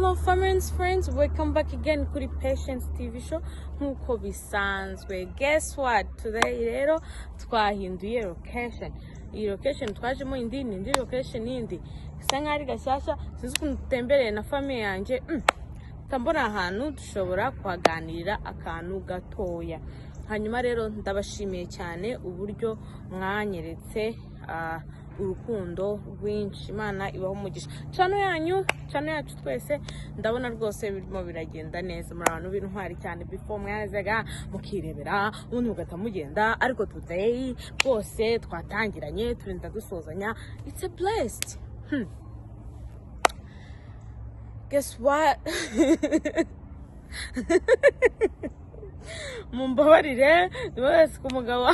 Hello friends, friends, welcome back again kuri Patience TV Show nk'uko bisanzwe. Guess what? Today rero twahinduye location. Iyi location twajemo indi ni indi location yindi isa nkaho ari gashyashya, sinzi ukuntu dutembereye na famille yanjye. Mbona ahantu dushobora kuhaganirira akantu gatoya. Hanyuma rero ndabashimiye cyane uburyo mwanyeretse urukundo rwinshi. Imana ibaho umugisha. Channel yanyu, channel yacu twese, ndabona rwose birimo biragenda neza. Muri abantu b'intwari cyane. Before mwazaga mukirebera, ubundi mugahita mugenda, ariko today rwose twatangiranye turinda dusozanya. It's a blessed. Guess what? Mumbabarire wese ku mugabo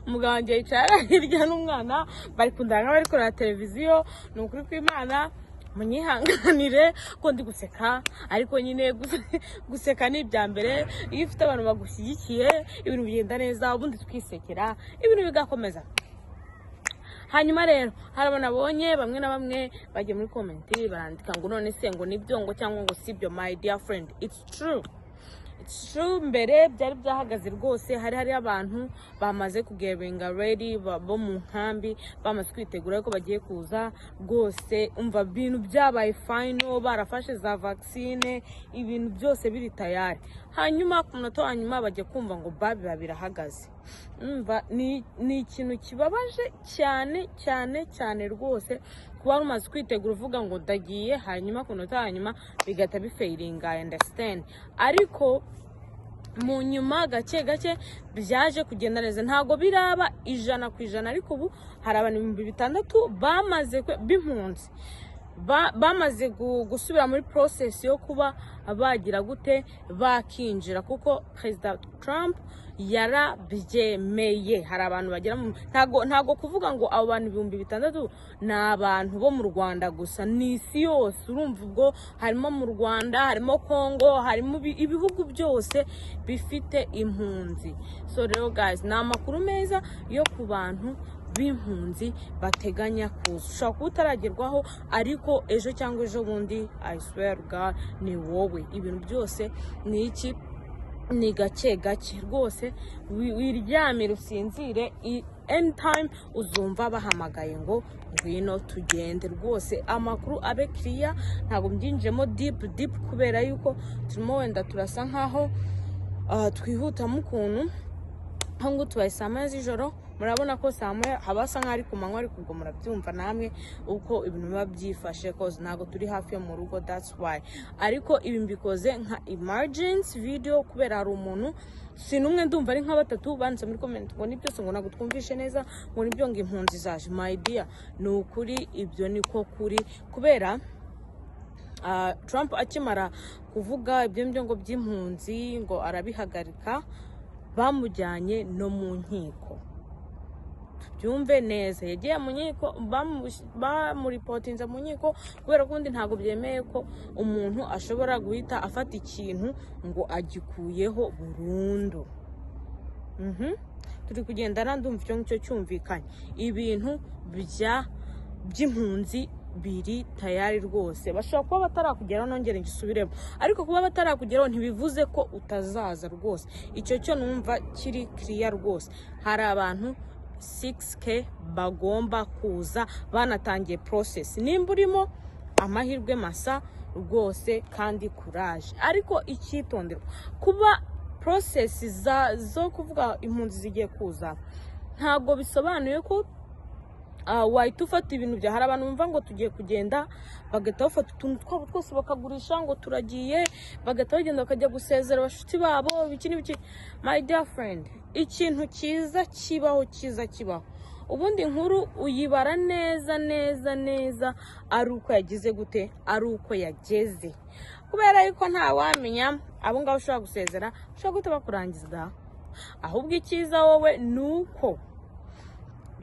wanjye yicara hirya n'umwana bari kundana nk'abari kureba televiziyo. Ni ukuri kw'Imana, munyihanganire ko ndi guseka, ariko nyine guseka ni ibya mbere. Iyo ufite abantu bagushyigikiye, ibintu bigenda neza, ubundi twisekera ibintu bigakomeza. Hanyuma rero hari abantu nabonye bamwe na bamwe bagiye muri comment barandika ngo none se ngo nibyo ngo cyangwa ngo sibyo. My dear friend, it's true, it's true. Mbere byari byahagaze rwose, hari abantu bamaze kugettinga ready bo mu nkambi, bamaze kwitegura ko bagiye kuza rwose. Umva, ibintu byabaye final, barafashe za vaccine, ibintu byose biri tayari. Hanyuma ku munota wa nyuma bajya kumva ngo biba birahagaze. Umva, ni ikintu kibabaje cyane cyane cyane rwose, kuba rumaze kwitegura uvuga ngo ndagiye, hanyuma ku munota wa nyuma bigahita bifailinga. I understand, ariko mu nyuma gake gake byaje kugenda neza. Ntabwo biraba 100%, ariko ubu hari abantu 6000 bamaze b'impunzi bamaze gusubira muri process yo kuba bagira gute, bakinjira, kuko Perezida Trump yarabyemeye. Hari abantu bagera mu, ntago kuvuga ngo abo bantu 6000 ni abantu bo mu Rwanda gusa, ni isi yose. Urumva ubwo harimo mu Rwanda, harimo Congo, harimo ibihugu byose bifite impunzi. So rero guys, ni amakuru meza yo ku bantu b'impunzi bateganya kuza. Ushobora kuba utaragerwaho, ariko ejo cyangwa ejo bundi, I swear God, ni wowe. Ibintu byose ni iki? Ni gake gake rwose. Wiryamire usinzire, anytime uzumva bahamagaye ngo ngwino tugende. Rwose amakuru abe clear. Ntabwo mbyinjiyemo deep deep kubera yuko turimo wenda turasa nkaho twihutamo ukuntu. Aho ngo tubaye saa 1 z'ijoro, murabona ko saa 1 haba hasa nk'aho ari ku manywa, ariko ubwo murabyumva namwe uko ibintu biba byifashe, 'cause ntabwo turi hafi yo mu rugo, that's why. Ariko ibi mbikoze nka emergency video kubera hari umuntu, si n'umwe, ndumva ari nka batatu banditse muri comment ngo ni byose, ngo ntabwo twumvishe neza, ngo nibyo, ngo impunzi zaje. My dear, ni ukuri, ibyo niko kuri, kubera Trump akimara kuvuga ibyo ngibyo ngo by'impunzi ngo arabihagarika, bamujyanye no mu nkiko. Tubyumve neza, yagiye mu nkiko, bamureportinze mu nkiko, kubera ko ubundi ntabwo byemeye ko umuntu ashobora guhita afata ikintu ngo agikuyeho burundu. Turi kugendana? Ndumva icyo ngicyo cyumvikanye. Ibintu by'impunzi biri tayari rwose. Bashobora kuba batarakugeraho, nongere ngisubiremo, ariko kuba batarakugeraho ntibivuze ko utazaza rwose. Icyo cyo numva kiri clear rwose. Hari abantu 6K bagomba kuza, banatangiye process. Nimba urimo, amahirwe masa rwose kandi courage. Ariko icyitonderwa, kuba process zo kuvuga impunzi zigiye kuza ntabwo bisobanuye ko wahita ufata ibintu bya. Hari abantu bumva ngo tugiye kugenda, bagahita bafata utuntu twabo twose bakagurisha ngo turagiye, bagahita bagenda bakajya gusezera abashuti babo, ibiki n'ibiki. My dear friend, ikintu cyiza kibaho, cyiza kibaho, ubundi inkuru uyibara neza neza neza ari uko yagize gute, ari uko yageze, kubera yuko ntawamenya abo ngabo ushobora gusezera ushobora guhita bakurangiza. Ahubwo icyiza wowe ni uko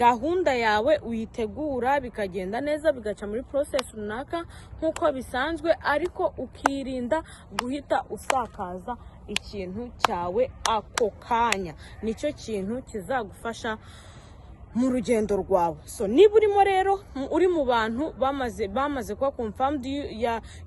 gahunda yawe uyitegura bikagenda neza, bigaca muri process runaka nk'uko bisanzwe, ariko ukirinda guhita usakaza ikintu cyawe ako kanya. Nicyo kintu kizagufasha. Mu rugendo rwawe. So niba urimo rero, uri mu bantu bamaze kuba confirmed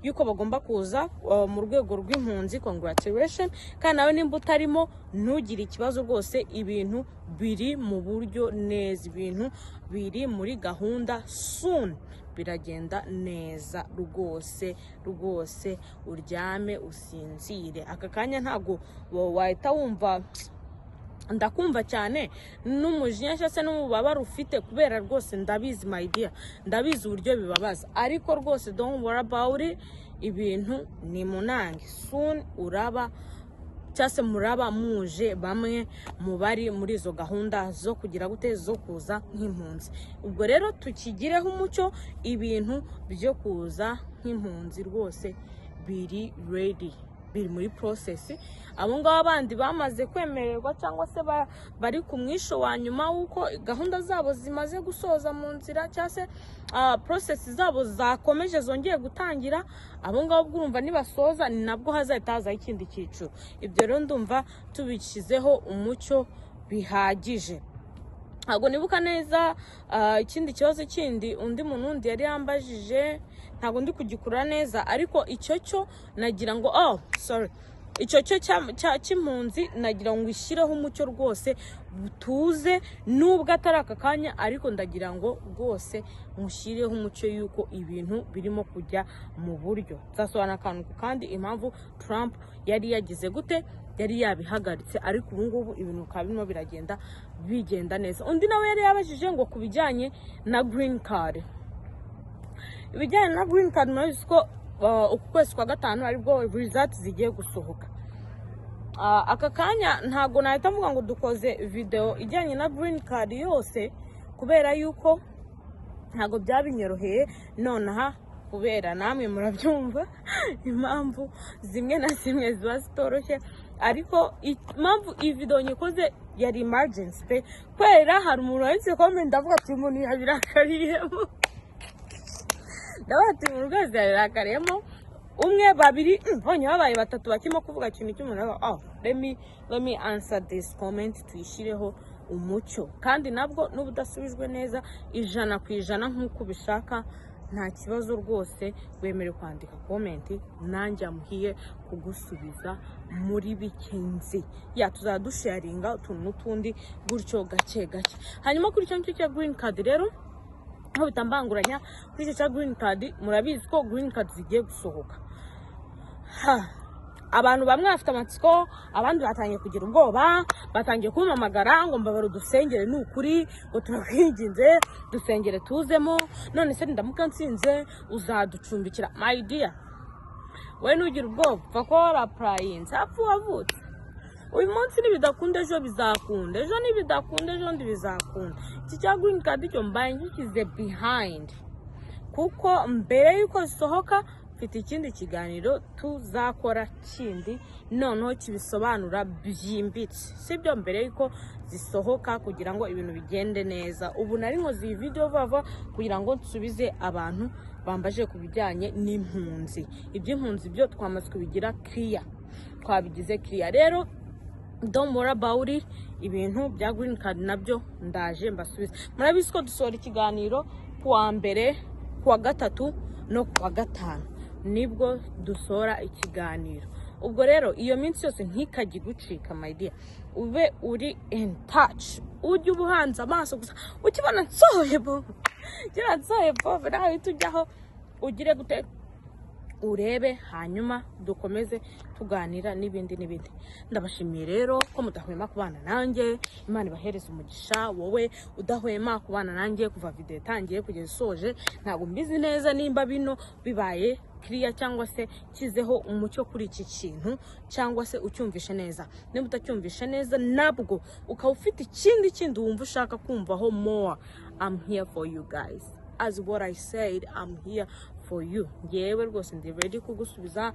yuko bagomba kuza mu rwego rw'impunzi, congratulation. Kandi nawe nimba utarimo, ntugire ikibazo rwose, ibintu biri mu buryo neza, ibintu biri muri gahunda, soon biragenda neza rwose rwose. Uryame usinzire. Aka kanya ntabwo wahita wumva, ndakumva cyane n'umujinya cyangwa se n'umubabaro ufite, kubera rwose ndabizi, my dear, ndabizi uburyo bibabaza. Ariko rwose don't worry about it, ibintu ni munange, soon uraba cyangwa se muraba muje bamwe mu bari muri izo gahunda zo kugira gute, zo kuza nk'impunzi. Ubwo rero tukigireho umucyo, ibintu byo kuza nk'impunzi rwose biri ready, biri muri process. Abo ngabo bandi bamaze kwemererwa cyangwa se bari ku mwisho wa nyuma w'uko gahunda zabo zimaze gusoza mu nzira, cyangwa se process zabo zakomeje zongeye gutangira, abo ngabo ubwo urumva nibasoza ni nabwo hazahita hazaho ikindi cyiciro. Ibyo rero ndumva tubishyizeho umucyo bihagije. Ntabwo nibuka neza ikindi kibazo kindi undi muntu wundi yari yambajije, ntabwo ndi kugikura neza. Ariko icyo cyo nagira ngo, oh sorry, icyo cyo cy'impunzi nagira ngo ishyireho umucyo rwose, tuze nubwo atari aka kanya, ariko ndagira ngo rwose mushyireho umucyo yuko ibintu birimo kujya mu buryo. Nzasobanura akantu ku kandi impamvu Trump yari yagize gute, yari yabihagaritse, ariko ubu ngubu ibintu bikaba birimo biragenda bigenda neza. Undi nawe yari yabajije ngo ku bijyanye na green card. Ibijyanye na green card, murabizi ko uku kwezi kwa gatanu aribwo result zigiye gusohoka. Aka kanya ntabwo nahita mvuga ngo dukoze video ijyanye na green card yose, kubera yuko ntabwo byabinyoroheye nonaha, kubera namwe murabyumva impamvu zimwe na zimwe ziba zitoroshye. Ariko impamvu iyi video nyikoze yari emergency pe, kubera hari umuntu wanditse comment, ndavuga ati uyu muntu yabirakariyemo, ndavuga ati umuntu rwose yabirakariyemo. Umwe, babiri, mbonye babaye batatu bakirimo kuvuga ikintu cy'umuntu, aravuga, oh, let me answer this comment, tuyishyireho umucyo. Kandi nabwo nuba udasubijwe neza 100% nk'uko ubishaka, nta kibazo rwose, wemerewe kwandika comment, nanjye amuhiye kugusubiza muri bike nzi. Ya tuzajya dusharinga utuntu n'utundi gutyo gake gake. Hanyuma kuri icyo ngicyo cya green card rero, aho bitambanguranya kuri icyo cya green card, murabizi ko green card zigiye gusohoka. Ha. Abantu bamwe bafite amatsiko, abandi batangiye kugira ubwoba, batangiye kumpamagara ngo mbabare udusengere, ni ukuri ngo turakwinginze dusengere tuzemo, none se ndamuka nsinze uzaducumbikira? My dear, we nugira ubwoba, upfa kuba warapplyinze, hapfa wavutse uyu munsi, nibidakunda ejo bizakunda, ejo nibidakunda ejo ndi bizakunda. Iki cya green card cyo mbaye ngishyize behind, kuko mbere y'uko zisohoka mfite ikindi kiganiro tuzakora kindi noneho kibisobanura byimbitse, sibyo? Mbere y'uko zisohoka, kugira ngo ibintu bigende neza. Ubu nari nkoze iyi video vuba vuba kugira ngo nsubize abantu bambaje ku bijyanye n'impunzi. Iby'impunzi byo twamaze kubigira clear, twabigize clear. Rero don't worry about it, ibintu bya green card nabyo ndaje mbasubize. Murabizi ko dusohora ikiganiro ku wa mbere, ku wa gatatu no ku wa gatanu, nibwo dusohora ikiganiro. Ubwo rero iyo minsi yose ntikajye igucika, my dear, ube uri in touch, ujye uba uhanze amaso gusa, ukibona nsohoye bo, ukibona nsohoye bo, nawe uhita ujyaho ugire gute, urebe, hanyuma dukomeze tuganira n'ibindi n'ibindi. Ndabashimiye rero ko mudahwema kubana nanjye. Imana ibahereze umugisha, wowe udahwema kubana nanjye kuva video itangiye kugeza isoje. Ntabwo mbizi neza nimba bino bibaye clear cyangwa se kizeho umucyo kuri iki kintu, cyangwa se ucyumvishe neza. Niba utacyumvishe neza nabwo ukaba ufite ikindi kindi wumva ushaka kumvaho more, I'm here for you guys. As what I said, I'm here for you. Ngewe rwose ndi ready kugusubiza.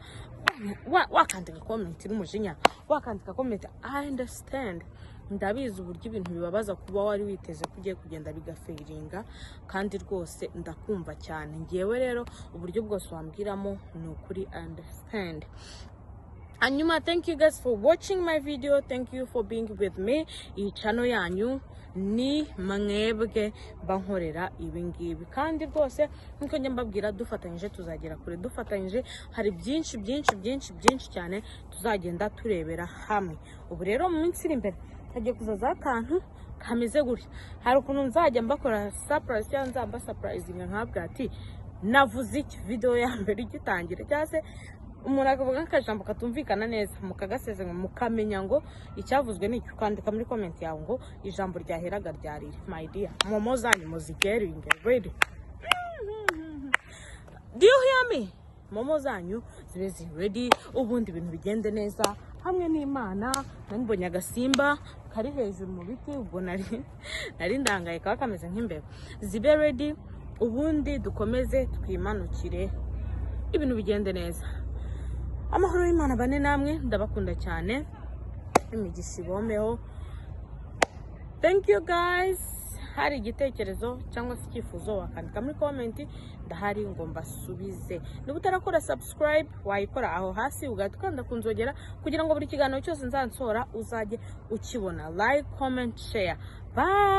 Wakandika comment n'umujinya, wakandika comment, I understand, ndabizi uburyo ibintu bibabaza kuba wari witeze ko ugiye kugenda bigafailinga, kandi rwose ndakumva cyane. Ngewe rero uburyo bwose wambwiramo, ni ukuri I understand. Hanyuma, thank you guys for watching my video, thank you for being with me. Iyi channel yanyu ni mwebwe bankorera ibi ngibi, kandi rwose nkuko njya mbabwira, dufatanyije tuzagera kure. Dufatanyije hari byinshi, byinshi, byinshi, byinshi cyane tuzagenda turebera hamwe. Ubu rero mu minsi iri imbere hagiye kuzaza akantu kameze gutya. Hari ukuntu nzajya mbakora surprise cyangwa nzamba surprising, nkabwira ati: "Navuze iki video ya mbere igitangira?" Cyangwa se umuntu akavuga nk'akajambo katumvikana neza, mukagasezeranya, mukamenya ngo icyavuzwe ni iki. Ukandika muri comment yawe ngo ijambo ryaheraga ryarire. My dear, MoMo zanyu muzigettinge ready. Do you hear me? MoMo zanyu zibe ziri ready, ubundi ibintu bigende neza hamwe n'Imana. Nari mbonye agasimba kari hejuru mu biti, ubwo nari ndangaye, kaba kameze nk'imbeba. Zibe ready, ubundi dukomeze twimanukire, ibintu bigende neza. Amahoro y'Imana bane namwe, ndabakunda cyane, imigisha ibomeho. Thank you guys. Hari igitekerezo cyangwa se icyifuzo, wakandika muri comment, ndahari ngo mbasubize. Niba utarakora subscribe, wayikora aho hasi, ugahita ukanda ku nzogera kugira ngo buri kiganiro cyose nzansohora uzajye ukibona. Like, comment, share. Bye.